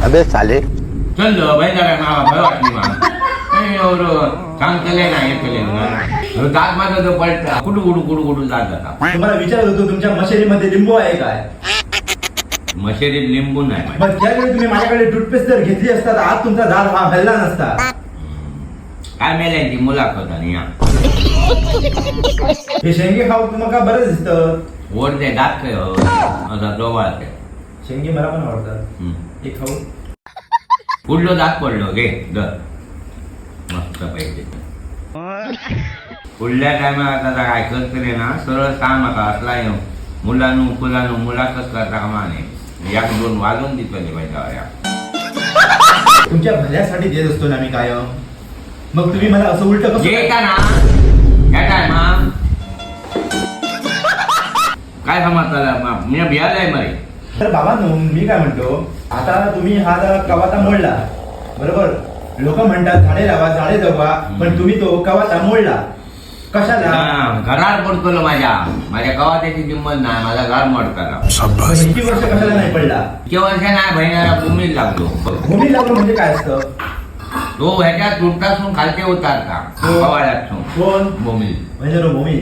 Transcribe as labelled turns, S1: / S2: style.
S1: अबे साले.
S2: चल बैला मावा बरं वाटली मा. एवढं सांगतले ना, येतले ना, दात माझा तो पडता, कुठं कुठं कुठं कुठं जात जाता.
S3: तुम्हाला विचारत होतो, तुमच्या मशेरीमध्ये लिंबू आहे काय?
S2: मशेरीत लिंबू नाही माझ्या.
S3: मग त्यावेळी तुम्ही माझ्याकडे टूथपेस्ट जर घेतली असता तर आज तुमचा दात हा हल्ला नसता.
S2: काय मेल्यांची मुलाखत आणि या.
S3: हे शेंगे खाऊ तुम्हाला का बरं दिसतं?
S2: ओढते दात काय हो असा डोबाळते.
S3: शेंगे मला पण आवडतात.
S2: हम्म.
S3: हे खाऊ.
S2: पुढलो दात पडलो, घे दर मस्त पैसे. पुढल्या टायमाला आता काय करतले ना, सरळ सांग म्हाका. असला येऊ मुलांनो फुलांनो मुलाखत करता कामा न्हय. याक दोन वाजून दितले पाहिजे या.
S3: तुमच्या भल्यासाठी देत असतो ना मी कायम, मग तुम्ही मला असं उलट कसं?
S2: येता ना ह्या टायमा काय समजताला? मी भियालय मरे.
S3: तर बाबा, मी काय म्हणतो, आता तुम्ही हा जरा कवाता मोडला, बरोबर? लोक म्हणतात झाडे लावा, झाडे जगवा, पण तुम्ही तो कवाता मोडला कशाला?
S2: ना, घरात पडतलो माझ्या माझ्या कवात्याची किंमत नाही, माझा घर मोडताला.
S3: मग इतकी वर्ष कशाला नाही पडला?
S2: इतके वर्ष नाही बहिणाला भूमीत लागलो.
S3: भूमी लागलो म्हणजे काय असतं?
S2: तो ह्याच्यात तुटतासून खालते उतारता.
S3: हो.
S2: कवाळ्यातून.
S3: कोण?
S2: भूमी.
S3: म्हणजे भूमी.